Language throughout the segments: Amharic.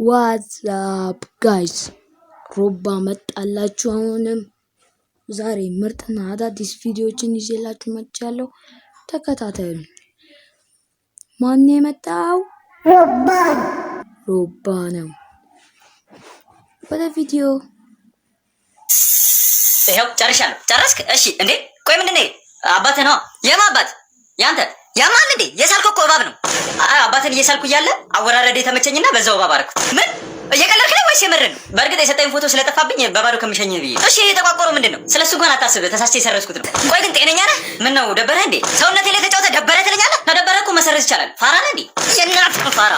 What's up guys፣ ሮባ መጣላችሁ። አሁንም ዛሬ ምርጥና አዳዲስ ቪዲዮዎችን ይዤላችሁ መጥቻለሁ። ተከታተሉ። ማን የመጣው? ሮባ። ሮባ ነው። ወደ ቪዲዮ። ይኸው ጨርሻለሁ። ጨረስክ? እሺ። እንዴ ቆይ ምንድን ነው? አባትህ ነዋ። የማ አባት? ያንተ። ያማል እንዴ? የሳልከው እኮ እባብ ነው። አይ አባትን እየሳልኩ እያለ አወራረድ የተመቸኝና በዛው እባብ አደረኩት። ምን እየቀለድክ ነው ወይስ የምርህን ነው? በእርግጥ የሰጠኝ ፎቶ ስለጠፋብኝ በባዶ ከምሸኝህ ብዬ። እሺ የተቋቆረው ምንድን ነው? ስለሱ እንኳን አታስብ፣ ተሳስቼ የሰረዝኩት ነው። ቆይ ግን ጤነኛ ነህ? ምን ነው ደበረህ እንዴ? ሰውነቴ ላይ ተጫውተህ ደበረህ ትለኛለህ? ከደበረህ እኮ መሰረዝ ይቻላል። ፋራ ነህ እንዴ? የእናትህ ፋራ።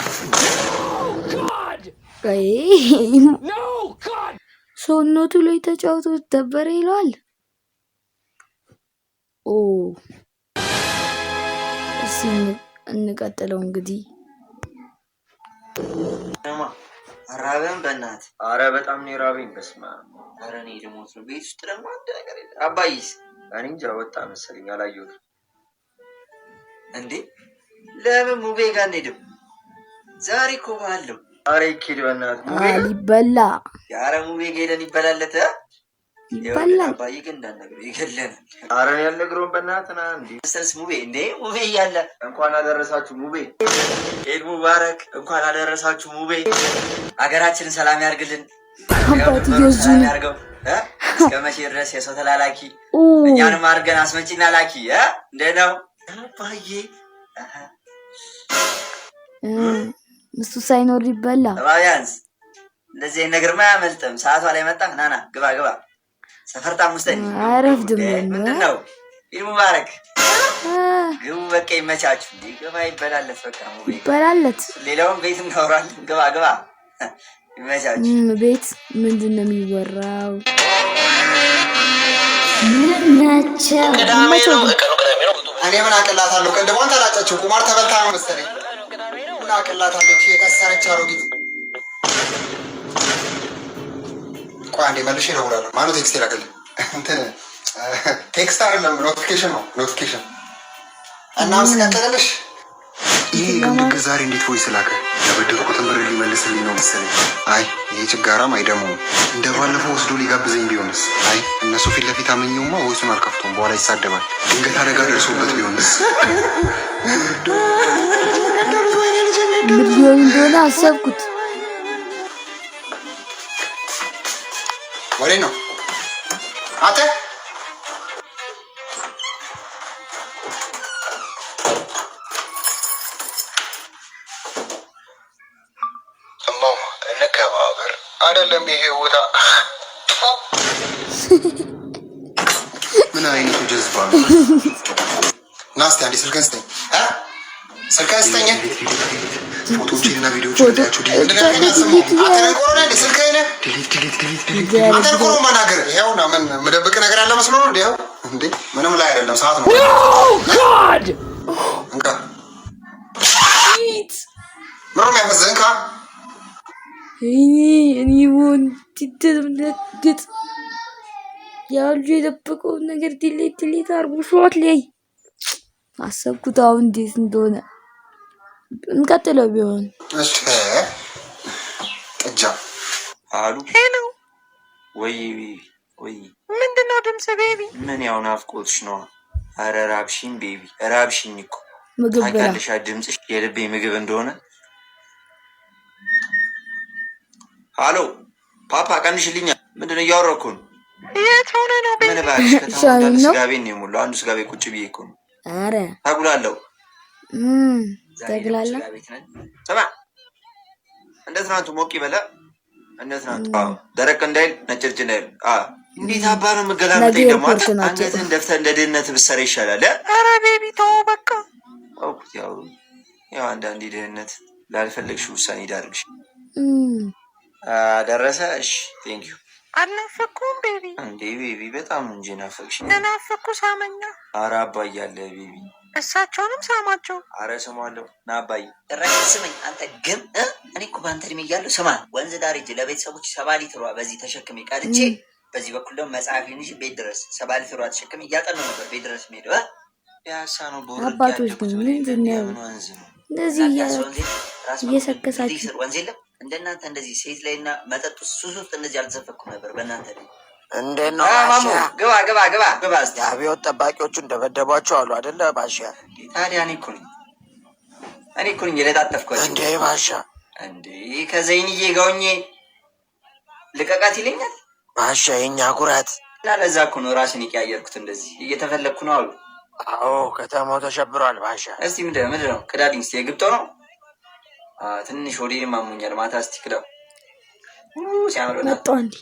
አይ፣ ሰውነቱ ላይ ተጫውቶ ደበረ ይለዋል። ኦ፣ እስኪ እንቀጥለው እንግዲህ። አራበን በእናትህ። አረ በጣም ነው የራበኝ። በስመ አብ። አረ እኔ ልሞት ነው። ቤት ውስጥ ደግሞ አንድ ነገር የለም። አባይስ? እኔ እንጃ፣ ወጣ መሰለኝ፣ አላየሁትም። እንዴ ለምን ሙቤ ጋር አንሄድም? ዛሬ እኮ በዓል ነው። አረ ይኬድ በእናትህ ሙቤ ጋር። ሊበላ። የአረ ሙቤ ጋር ሄደን ይበላለት። ይበላል። አባዬ ግን እንዳልነግረው ይገለናል። አረ እኔ አልነግረውም በእናትህ፣ ና እንዴ። መሰልስ ሙቤ፣ እንዴ ሙቤ እያለ። እንኳን አደረሳችሁ ሙቤ። ኢድ ሙባረክ። እንኳን አደረሳችሁ ሙቤ። ሀገራችንን ሰላም ያርግልን። አባትዬው እዚሁ ሰላም ነው። ያርገው። እስከ መቼ ድረስ የሰው ተላላኪ? ኦ። እኛንም አድርገን አስመጪና ላኪ። እንዴት ነው አባዬ? እሱ ሳይኖር ይበላ። ቢያንስ እንደዚህ አይነት ነገር አያመልጥም። ሰዓቷ ላይ መጣ። ናና ግባ ግባ። ሰፈርታ ሙስተኝ። አያረፍድም ደግሞ። ምንድን ነው? ኢድ ሙባረክ። ግቡ በቃ ይመቻችሁ። እንዴ ግባ ይበላለት በቃ ሙቤ። ይበላለት። ሌላውን ቤት እናወራለን። ግባ ግባ፣ ይመቻችሁ። ቤት ምንድን ነው የሚወራው? ናቸው። ይመቸው ግን። እኔ ምን አቅላታለሁ? ቅንድቧን ተላጨችው። ቁማር ተበልታ ነው መሰለኝ። ምን አቅላታለች? የከሰረች አሮጊት። ቆይ አንዴ መልሼ እደውላለሁ። ማነው text የላከልኝ? እንትን text አይደለም፣ notification ነው፣ notification። እና ስቀጥልልሽ ይሄ ግንድግ ዛሬ እንዴት voice ላከ? ያበደርኩትን ብር ሊመልስልኝ ነው መሰለኝ። አይ ይሄ ችጋራም አይደመውም። እንደ ባለፈው ወስዶ ሊጋብዘኝ ቢሆንስ? አይ እነሱ ፊት ለፊት አመኘውማ voice ኡን አልከፍቶም፣ በኋላ ይሳደባል። ድንገት አደጋ ደርሶበት ቢሆንስ? ምን ሊሆን እንደሆነ አሰብኩት። ወሬ ነው አንተ። እማማ እንከባበር። አይደለም ይሄ ቦታ። ምን አይነቱ ጀዝባ ነው? ና እስኪ አንዴ ስልክህን ስጠኝ እ ስልክህን ስጠኝ። ፎቶዎቼንና ቪዲዮዎቼን ፎቶ እንዳያቸው delete። አንተ ደንቆሮ ነህ እንዴ? ስልክህን delete delete delete delete። አንተ እኮ ነው የማናገርህ። ይኸው ና፣ ምን የምደብቅ ነገር ያለ መስሎ ነው? እንዴ ይኸው እንዴ ምንም ላይ አይደለም፣ ሰዓት ነው። እንካ፣ ምነው የሚያፈዝህ? እንካ። እኔ እኔ ብሆን ትደነግጥ ያሉ የደበቀውን ነገር delete delete አድርጎ ሾት ላይ አሰብኩት። አሁን እንዴት እንደሆነ እንቀጥለው ቢሆን። እሺ ጥጃ። አሉ። Hello። ወይ baby ወይ። ምንድን ነው ድምፅ baby? ምን ያው ናፍቆትሽ ነዋ። አረ ራብሽኝ baby፣ ራብሽኝ እኮ። ምግብ ብላ። ታውቂያለሽ ድምፅሽ የልቤ ምግብ እንደሆነ። ሃሎ ፓፓ፣ ቀንሽልኛ። ምንድን ነው፣ እያወራሁ እኮ ነው። የት ሆነ ነው ምን baby? እባክሽ፣ ከተማ ሻይ እንዳለ ነው። ስጋ ቤት ነው የሞላው። አንዱ ስጋ ቤት ቁጭ ብዬ እኮ ነው። አረ ታጉላለሁ። ዛሬ ደግሞ ጠቅላላ ስጋ ቤት ነን። ስማ፣ እንደ ትናንቱ ሞቅ ይበላ። እንደ ትናንቱ፣ አዎ፣ ደረቅ እንዳይል፣ ነጭ እርጭ እንዳይል። አዎ፣ እንዴት አባ ነው ነገ የምገላምጠኝ ደግሞ አንተ። ኤርፖርት ናቸው። አንገትህን ደፍተህ እንደ ድህነት ብትሰራ ይሻላል። እ? ኧረ baby ተው በቃ። አውኩት። ያው ያው አንዳንዴ ድህነት ላልፈለግሽ ውሳኔ ይዳርግሽ። ደረሰ። እሺ thank you። አልናፈኩም baby? እንዴ baby፣ በጣም ነው እንጂ ናፈቅሽ። እንደናፈኩ ሳመኛ። አረ አባዬ አለ baby። እሳቸውንም ሳማቸው። አረ ስማለሁ። ና አባዬ። ጭራሽ ስመኝ አንተ ግን እ? እኔ እኮ በአንተ እድሜ እያለሁ ስማ፣ ወንዝ ዳር ሂጅ ለቤተሰቦች 70 ሊትሯ በዚህ ተሸክሜ ቀድቼ፣ በዚህ በኩል ደግሞ መጽሐፌን ይዤ ቤት ድረስ 70 ሊትሯ ተሸክሜ እያጠናሁ ነበር ቤት ድረስ የምሄደው እ? ፒያሳ ነው በወርቅ አባቶች ያደጉት። ግን ምንድን ነው የምን ወንዝ ነው? እንደዚህ ፒያሳ እያላችሁ ወንዝ የለም? ራስ መኮንን ድልድይ እየሰከሳችሁ ስር ወንዝ የለም? እንደናንተ እንደዚህ ሴት ላይ እና መጠጥ ውስጥ ሱስ ውስጥ እንደዚህ አልተዘፈኩም ነበር በእናንተ ላይ። እንዴት ነው ማሙ? ባሻ? ግባ ግባ ግባ ግባ እስኪ። የአብዮት ጠባቂዎቹን ደበደቧቸው አሉ አደለ ባሻ? ታዲያ እኔ እኮ ነኝ የለጣጠፍኳቸው። እንዴ ባሻ። እንዴ ከዘይንዬ ጋር ሆኜ ልቀቃት ይለኛል። ባሻ የኛ ኩራት። እና ለዛ እኮ ነው ራስን የቀያየርኩት። እንደዚህ እየተፈለግኩ ነው አሉ። አዎ፣ ከተማው ተሸብሯል ባሻ። እስቲ ምንድን ነው ቅዳልኝ እስቲ። የግብጦ ነው። ትንሽ ሆዴንም አሞኛል። ማታ እስቲ ክዳው ሲያምር በእናትህ። መጣሁ እንዲ።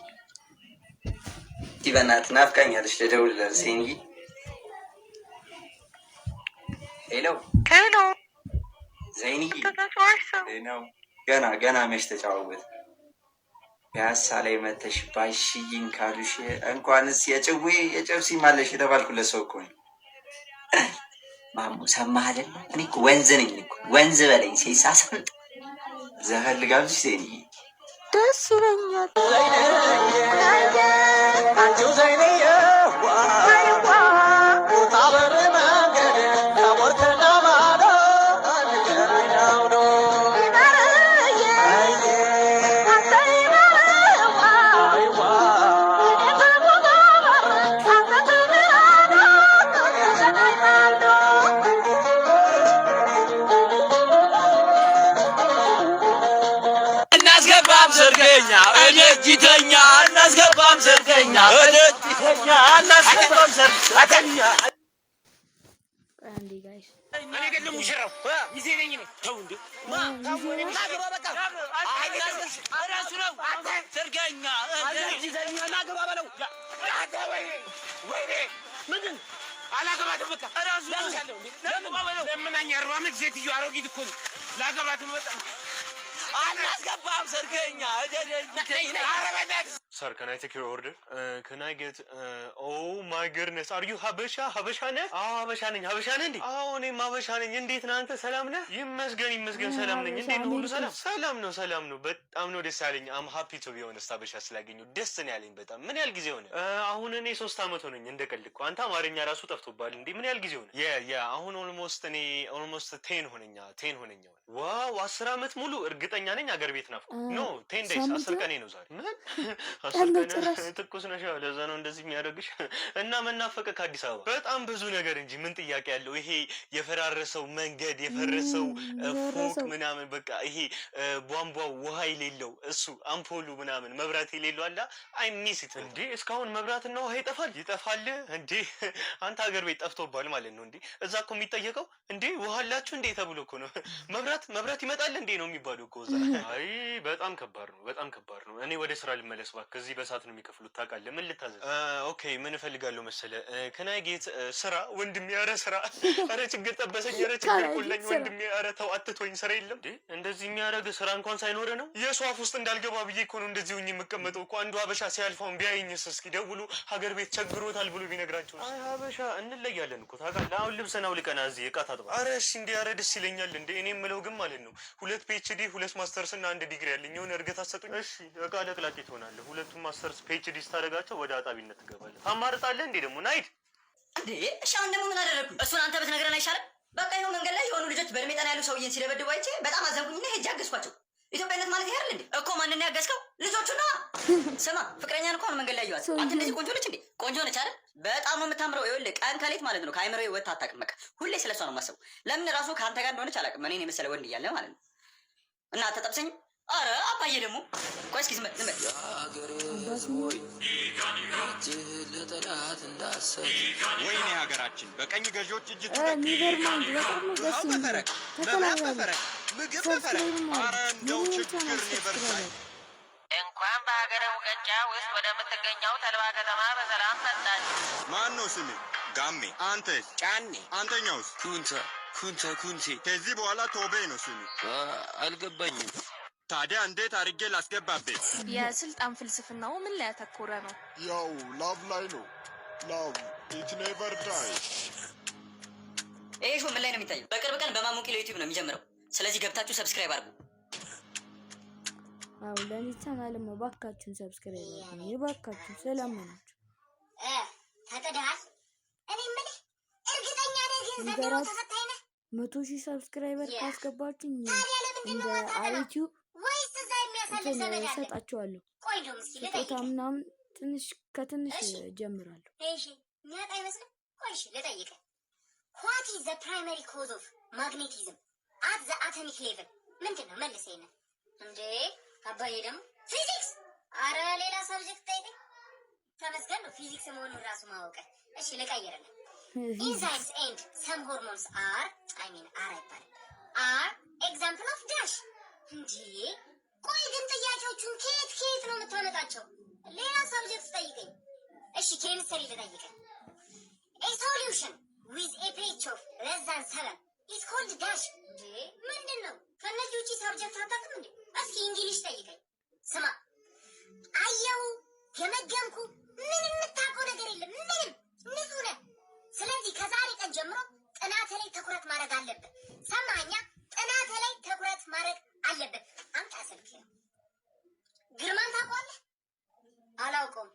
እስቲ በእናትህ ናፍቃኛለች። ልደውልላት ዘይንዬ። Hello። Hello። ዘይንዬ። ተጫዋች ሰው። ነው፣ ገና ገና መች ተጫወት። ፒያሳ ላይ መተሽ ባሽይን ካሉሽ እንኳንስ የጭዌ የጨብሲ ማለሽ የተባልኩለት ሰው እኮ ነኝ። ማሞ ሰማህ አይደለ? እኔ እኮ ወንዝ ነኝ እኮ፣ ወንዝ በለኝ። ሴት ሳሰምጥ ዘፈን ልጋብዝሽ ዘይንዬ። ደስ ይለኛል። እናስገባም ሰርገኛ እደጅተኛ፣ እናስገባም ሰርገኛ እደጅተኛ፣ እናስገባም ሰርገኛ። አንዴ guys። እኔ ግን ሙሽራው ሚዜ ነኝ እኔ። ተው እንዴ፣ እራሱ ነው ሰርገኛ እደጅተኛ። ናገባ በለው። ወይኔ ምንድን አላገባትም። በቃ እራሱ ነው። ለምናኝ 40 ዓመት ሴትዮ አሮጊት እኮ ነው። ላገባትም በጣም አናስገባም ሰርገኛ። Sir, can I take your order? Can I get? Oh my goodness, are you ሀበሻ? ሀበሻ ነህ? አዎ ሀበሻ ነኝ። ሀበሻ ነህ እንዴ? አዎ እኔም ሀበሻ ነኝ። እንዴት ነህ አንተ? ሰላም ነህ? ይመስገን ይመስገን፣ ሰላም ነኝ። እንዴት ነው? ሁሉ ሰላም? ሰላም ነው፣ ሰላም ነው። በጣም ነው ደስ ያለኝ። I'm happy to be honest፣ ሀበሻ ስላገኘሁ ደስ ነው ያለኝ በጣም። ምን ያህል ጊዜ ሆነ? አሁን እኔ 3 አመት ሆነኝ። እንደ ቀልድ እኮ አንተ አማርኛ ራሱ ጠፍቶብሃል እንዴ? ምን ያህል ጊዜ ሆነ? Yeah, አሁን almost እኔ almost 10 ሆነኛ፣ 10 ሆነኛ። Wow፣ 10 አመት ሙሉ። እርግጠኛ ነኝ አገር ቤት ናፍቆ። No, 10 days፣ 10 ቀኔ ነው ዛሬ። ምን 10 ቀን? ትኩስ ነሽ፣ ያው ለዛ ነው እንደዚህ የሚያደርግሽ። እና መናፈቀ ከአዲስ አበባ? በጣም ብዙ ነገር እንጂ ምን ጥያቄ ያለው። ይሄ የፈራረሰው መንገድ፣ የፈረሰው ፎቅ ምናምን፣ በቃ ይሄ ቧንቧው ውሃ የሌለው፣ እሱ አምፖሉ ምናምን መብራት የሌለው አላ I miss it። እንዴ እስካሁን መብራትና ውሃ ይጠፋል? ይጠፋል እንዴ? አንተ ሀገር ቤት ጠፍቶብሃል ማለት ነው እንዴ? እዛ እኮ የሚጠየቀው እንዴ ውሃ አላችሁ እንዴ ተብሎ እኮ ነው። መብራት መብራት ይመጣል እንዴ ነው የሚባለው እኮ እዛ። አይ በጣም ከባድ ነው፣ በጣም ከባድ ነው። እኔ ወደ ስራ ልመለስ እባክህ። እዚህ በሰዓት ነው የሚከፍሉት ታውቃለህ። ምን ልታዘዝ? Okay፣ ምን እፈልጋለሁ መሰለህ? Can I get ስራ ወንድሜ። ኧረ ስራ፣ ኧረ ችግር ጠበሰኝ፣ ኧረ ችግር ቆላኝ ወንድሜ። ኧረ ተው አትቶኝ፣ ስራ የለም እንዴ? እንደዚህ የሚያደርግ ስራ እንኳን ሳይኖር ነው። የሰው አፍ ውስጥ እንዳልገባ ብዬ እኮ ነው እንደዚህ ሁኜ የምቀመጠው እኮ። አንዱ ሀበሻ ሲያልፈውን ቢያየኝስ? እስኪ ደውሎ ሀገር ቤት ቸግሮታል ብሎ ቢነግራቸው? አይ ሀበሻ እንለያለን እኮ ታውቃለህ። አሁን ልብስን አውልቀና እዚህ እቃ ታጥባ። ኧረ እሺ እንዴ፣ ኧረ ደስ ይለኛል እንዴ። እኔ የምለው ግን ማለት ነው ሁለት PhD፣ ሁለት ማስተርስ እና አንድ ዲግሪ ያለኝ፣ የሆነ እርገት አሰጡኝ። እሺ እቃ ለቅላቂ ትሆናለህ። ሁለቱም masters PhD ስታደርጋቸው ወደ አጣቢነት ትገባለህ። ታማርጣለህ እንዴ ደግሞ ናይድ። እንዴ እሺ፣ አሁን ደግሞ ምን አደረግኩኝ? እሱን አንተ ብትነግረን አይሻልም? በቃ ይኸው መንገድ ላይ የሆኑ ልጆች በእድሜ ጠና ያሉ ሰውዬን ሲደበድቡ አይቼ በጣም አዘንኩኝና ሄጄ አገዝኳቸው። ኢትዮጵያነት ማለት ይሄ አይደል እንዴ? እኮ ማንን ነው ያገዝከው? ልጆቹ ነዋ። ስማ፣ ፍቅረኛን እኮ አሁን መንገድ ላይ አየኋት። አንተ እንደዚህ ቆንጆ ነች እንዴ? ቆንጆ ነች አይደል? በጣም ነው የምታምረው። ይኸውልህ ቀን ከሌት ማለት ነው ከአይምሮዬ ወጥታ አታውቅም። በቃ ሁሌ ስለሷ ነው የማስበው። ለምን ራሱ ከአንተ ጋር እንደሆነች አላውቅም። እኔን የመሰለ ወንድ እያለ ማለት ነው። እና አትጠብሰኝም? አረ አባዬ ደግሞ ቆይ እስኪ ዝም በል ዝም በል። ወይኔ ሀገራችን በቀኝ ገዢዎች እጅ Never mind፣ በጣም ነው ደስ የሚለው። ተቀላቀሉ፣ subscribe አረ እንደው ችግር never። እንኳን በሀገረ ሙቀጫ ውስጥ ወደምትገኘው ተልባ ከተማ በሰላም መጣችሁ። ማን ነው ስሜ? ጋሜ። አንተስ? ጫኔ። አንተኛውስ? ኩንታ ኩንታ ኩንቴ። ከዚህ በኋላ ቶቤ ነው ስሜ። አልገባኝም። ታዲያ እንዴት አድርጌ ላስገባበት? የስልጣን ፍልስፍናው ምን ላይ ያተኮረ ነው? ያው love ላይ ነው። Love it never die። ይሄ show ምን ላይ ነው የሚታየው? በቅርብ ቀን በማሞቂሎ ዩቲዩብ ነው የሚጀምረው። ስለዚህ ገብታችሁ subscribe አድርጉ። አዎ ለእኔ ቻናልም እባካችሁን subscribe አድርጉኝ። እባካችሁን ስለምናችሁ። ተጥደሃል። እኔ የምልህ እርግጠኛ ነህ ግን ዘንድሮ ንገራት። ተፈታኝ ነህ? 100,000 subscriber ካስገባችሁኝ ታዲያ ለምንድን እንደ ነው የማታጠናው? አይቲዩብ ወይስ እዛ እንትን ዘመድ አለ? እሰጣችኋለሁ። ቆይ እንደውም እስኪ ስጦታ ልጠይቅህ። ምናምን ትንሽ ከትንሽ እሺ። እጀምራለሁ። እሺ፣ የሚያውቅ አይመስልም። ቆይ እሺ ልጠይቅህ። What is the primary cause of magnetism at the atomic level? ምንድን ነው? መልስ ይሄንን። እንዴ አባዬ ደግሞ ፊዚክስ። አረ ሌላ subject ጠይቀኝ። ተመስገን ነው ፊዚክስ መሆኑን ራሱ ማወቅ። እሺ ልቀይርልህ። Enzymes and some hormones are, I mean, are አይባልም፣ are example of dash። እንዴ ቆይ ግን ጥያቄዎቹን ከየት ከየት ነው የምታመጣቸው? ሌላ subject ጠይቀኝ። እሺ ኬሚስትሪ ልጠይቅህ። A solution with a pH of less than 7 is called dash። እንዴ ምንድን ነው? ከእነዚህ ውጪ subject አታውቅም እንዴ? እስኪ English ጠይቀኝ። ስማ አየሁ፣ ገመገምኩ፣ ምንም የምታውቀው ነገር የለም። ምንም ንጹህ ነህ። ስለዚህ ከዛሬ ቀን ጀምሮ ጥናት ላይ ትኩረት ማድረግ አለብህ። ሰማኸኛ? ጥናት ላይ ትኩረት ማድረግ አለብህ። አምጣ ስልክ። ግርማን ታውቀዋለህ? አላውቀውም።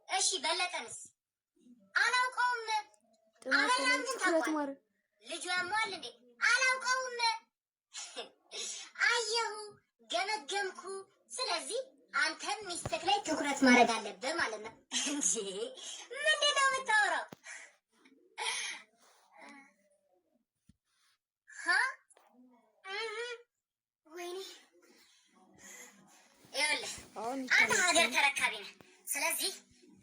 እሺ በለጠንስ? አላውቀውም። ጥናት ላይ አበራን ግን ትኩረት ታውቀዋለህ? ማድረግ። ልጁ ያመዋል እንዴ? አላውቀውም። አየሁ፣ ገመገምኩ። ስለዚህ አንተም ሚስትህ ላይ ትኩረት ማድረግ አለብህ ማለት ነው። እንጂ ምንድን ነው የምታወራው? ሀ እህ፣ ወይኔ ይኸውልህ አሁን አንተ ሀገር ይታያል። ተረካቢ ነህ። ስለዚህ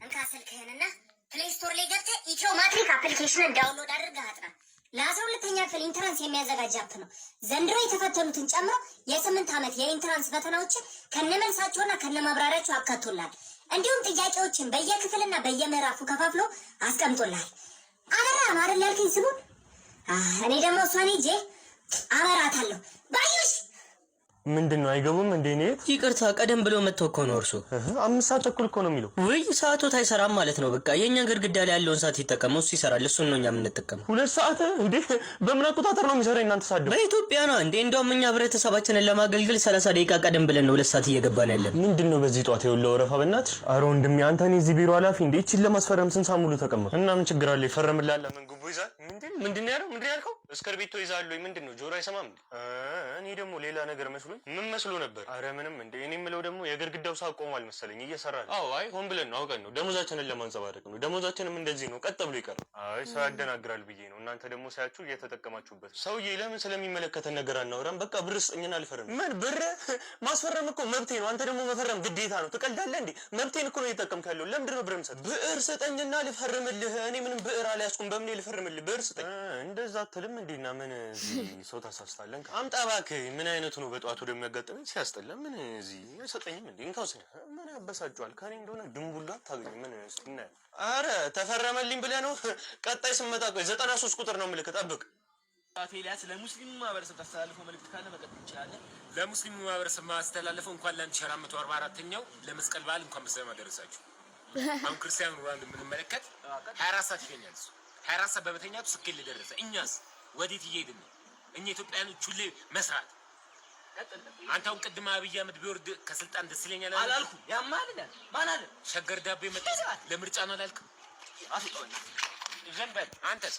እንካ ስልክህንና Play Store ላይ ገብተህ ኢትዮ ማትሪክ application ን download አድርገህ አጥና። ለ12ኛ ክፍል entrance የሚያዘጋጅ app ነው። ዘንድሮ የተፈተኑትን ጨምሮ የ8 ዓመት የ entrance ፈተናዎችን ከነመልሳቸውና ከነማብራሪያቸው አካቶልሃል። እንዲሁም ጥያቄዎችን በየክፍልና በየምዕራፉ ከፋፍሎ አስቀምጦልሃል። አበራ ነው አይደል ያልከኝ ስሙን? እኔ ደግሞ እሷን ሄጄ አበራታለሁ። ባዩሽ። ምንድን ነው አይገቡም እንዴ? እኔ ይቅርታ፣ ቀደም ብሎ መጥተው እኮ ነው እርሱ። 5 ሰዓት ተኩል እኮ ነው የሚለው። ውይ ሰዓቶት አይሰራም ማለት ነው። በቃ የእኛ ግድግዳ ላይ ያለውን ሰዓት ይጠቀመው፣ እሱ ይሰራል። እሱን ነው እኛ የምንጠቀመው። 2 ሰዓት እንዴ? በምን አቆጣጠር ነው የሚሰራ እናንተ ሰዓት ደግሞ? በኢትዮጵያ ነው እንዴ? እንደውም እኛ ህብረተሰባችንን ለማገልገል 30 ደቂቃ ቀደም ብለን ነው 2 ሰዓት እየገባን ያለን። ምንድን ነው በዚህ ጠዋት የውላ ወረፋ? በእናትሽ። ኧረ ወንድሜ አንተ፣ እኔ እዚህ ቢሮ ኃላፊ እንዴ፣ ይቺን ለማስፈረም ስንት ሰዓት ሙሉ ተቀመጥኩ። እና ምን ችግር አለ? ይፈረምልሃል። ምን ጉቦ ይዛል? ምንድን ምንድን ነው ያለው? ምንድን ነው ያልከው? እስክርቢቶ ይዛል ወይ ምንድን ነው? ጆሮ አይሰማም እንዴ? እኔ ደግሞ ሌላ ነገር መስሎኝ ምን መስሎ ነበር? አረ ምንም እንዴ። እኔ የምለው ደግሞ የግድግዳው ሰዓት ቆሟል መሰለኝ እየሰራ ነው። አዎ፣ አይ ሆን ብለን ነው፣ አውቀን ነው። ደሞዛችንን ለማንጸባረቅ ነው። ደሞዛችንም እንደዚህ ነው፣ ቀጥ ብሎ ይቀር። አይ ሰው ያደናግራል ብዬ ነው። እናንተ ደግሞ ሳያችሁ እየተጠቀማችሁበት። ሰውዬ ለምን ስለሚመለከተን ነገር አናወራም? በቃ ብር ስጠኝና አልፈርም። ምን ብር? ማስፈረም እኮ መብቴ ነው። አንተ ደግሞ መፈረም ግዴታ ነው። ትቀልዳለህ እንዴ? መብቴን እኮ ነው እየተጠቀምክ ያለው። ለምንድን ነው ብር የምሰጥ? ብዕር ስጠኝና ልፈርምልህ። እኔ ምንም ብዕር አልያዝኩም። በምን ልፈርምልህ? ብዕር ስጠኝ። እንደዛ አትልም እንዴና ምን እዚህ ሰው ታሳስታለን? አምጣ እባክህ። ምን አይነቱ ነው በጠዋቱ ወደሚያጋጥመኝ ሲያስጠላ። ምን እዚህ አይሰጠኝም እንዴ? እንካውስ ምን ያበሳጨዋል? ከኔ እንደሆነ ድንቡላ አታገኝም። ምን እስኪ እናያለን። አረ ተፈረመልኝ ብለህ ነው? ቀጣይ ስመጣ ቆይ 93 ቁጥር ነው ምልክ፣ ጠብቅ። አቶ ኤልያስ፣ ለሙስሊሙ ማህበረሰብ ታስተላልፈው መልእክት ካለ መቀጠል እንችላለን። ለሙስሊሙ ማህበረሰብ ማስተላለፈው እንኳን ለ1444ኛው ለመስቀል በዓል እንኳን በሰላም አደረሳችሁ። አሁን ክርስቲያኖ ሮናልዶ የምንመለከት 24 ሰዓት ይተኛል። እሱ 24 ሰዓት በመተኛቱ ስኬት ላይ ደረሰ። እኛስ ወዴት እየሄድን ነው? እኛ ኢትዮጵያኖች ሁሌ መስራት። አንተ አሁን ቅድም አብይ አህመድ ቢወርድ ከስልጣን ደስ ይለኛል አላልኩም። ያማል ማን አለ? ሸገር ዳቦ የመጣ ለምርጫ ነው አላልክም? ዝም በል አንተስ።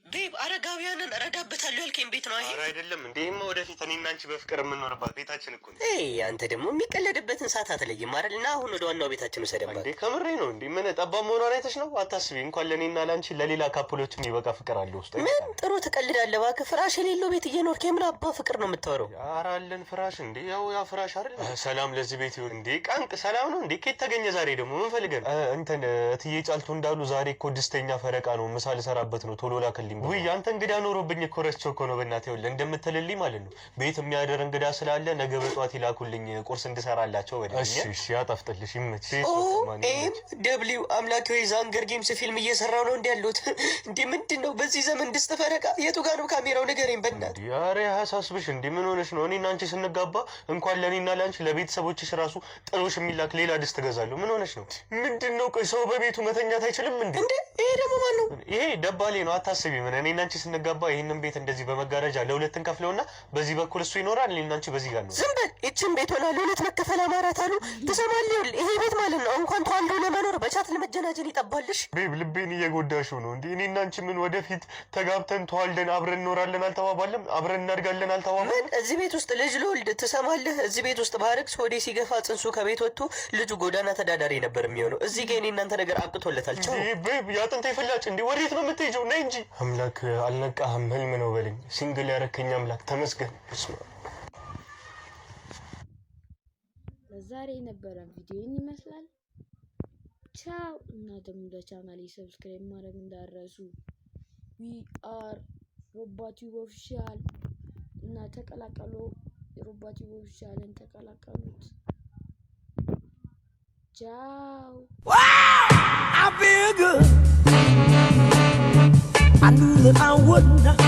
Babe፣ አረጋውያንን እረዳበታለሁ ያልከኝ ቤት ነው ይሄ? ኧረ አይደለም እንዴ፣ ይሄማ ወደፊት እኔና አንቺ በፍቅር የምንኖርባት ቤታችን እኮ ነው። ኤይ አንተ ደግሞ የሚቀለድበትን ሰዓት አትለይም አይደል? እና አሁን ወደ ዋናው ቤታችን ውሰደን እንዴ ከምሬ ነው እንዴ? ምን ጠባብ መሆኗን አይተሽ ነው? አታስቢ። እንኳን ለእኔና ለአንቺ ለሌላ couple ኦች የሚበቃ ፍቅር አለ ውስጥ። ምን ጥሩ ትቀልዳለህ እባክህ። ፍራሽ የሌለው ቤት እየኖርክ የምን አባ ፍቅር ነው የምታወራው? ኧረ አለን ፍራሽ እንዴ። ያው ያ ፍራሽ አይደል? ሰላም ለዚህ ቤት ይሁን እንዴ። ቀንቅ ሰላም ነው እንዴ? ከየት ተገኘ ዛሬ ደግሞ ምን ፈልገን? እንትን እትዬ ጫልቱ እንዳሉ ዛሬ እኮ ድስተኛ ፈረቃ ነው፣ ምሳ ልሰራበት ነው፣ ቶሎ ላክልኝ። ውይ አንተ እንግዳ ኖሮብኝ እኮ ረስቼው እኮ ነው። በእናትህ ይኸውልህ እንደምትልልኝ ማለት ነው ቤት የሚያደር እንግዳ ስላለ ነገ በጠዋት ይላኩልኝ ቁርስ እንድሰራላቸው። እሺ እሺ፣ ያጣፍጥልሽ፣ ይመችሽ። OMW አምላኬ ወይ The Hunger Games ፊልም እየሰራው ነው እንዲ ያሉት እንዴ? ምንድን ነው በዚህ ዘመን ድስት ፈረቃ? የቱ ጋር ነው ካሜራው? ንገረኝ በእናትህ። ኧረ አያሳስብሽ እንዴ፣ ምን ሆነሽ ነው? እኔና አንቺ ስንጋባ እንኳን ለእኔና ለአንቺ ለቤተሰቦችሽ ራሱ ጥሎሽ የሚላክ ሌላ ድስት እገዛለሁ። ምን ሆነሽ ነው? ምንድን ነው? ቆይ ሰው በቤቱ መተኛት አይችልም እንዴ? እንዴ ይሄ ደግሞ ማን ነው? ይሄ ደባሌ ነው። አታስቢ። አታስቢ። ምን እኔና አንቺ ስንጋባ ይህንን ቤት እንደዚህ በመጋረጃ ለሁለት እንከፍለውና በዚህ በኩል እሱ ይኖራል፣ እኔና አንቺ በዚህ ጋር ነው። ዝም በል። ይችን ቤት ሆና ለሁለት መከፈል አማራት አሉ። ትሰማለህ? ይኸውልህ ይሄ ቤት ማለት ነው እንኳን ተዋልዶ ለመኖር በ chat ለመጀናጀን ይጠባልሽ። Babe፣ ልቤን እየጎዳሽው ነው እንዴ? እኔና አንቺ ምን ወደፊት ተጋብተን ተዋልደን አብረን እንኖራለን አልተባባልንም? አብረን እናድጋለን አልተባባልንም? ምን እዚህ ቤት ውስጥ ልጅ ልወልድ ትሰማለህ? እዚህ ቤት ውስጥ ባረግዝ ሆዴ ሲገፋ ጽንሱ ከቤት ወጥቶ ልጁ ጎዳና ተዳዳሪ ነበር የሚሆነው። እዚህ ጋ የኔ እናንተ ነገር አብቅቶለታል። ቻው። Babe፣ የአጥንቴ ፍላጭ፣ እንዴ ወዴት ነው የምትሄጂው? ነይ እንጂ። አምላክ አልነቃህም፣ ህልም ነው በለኝ። Single ያረከኝ አምላክ ተመስገን። በስመ አብ። ለዛሬ የነበረን ቪዲዮ ይህን ይመስላል። ቻው። እና ደግሞ ለቻናሌ subscribe ማድረግ እንዳትረሱ። We are ሮባቲቭ Official እና ተቀላቀሉ። ሮባቲቭ Official ን ተቀላቀሉት። ቻው። I feel good. I knew that I would not.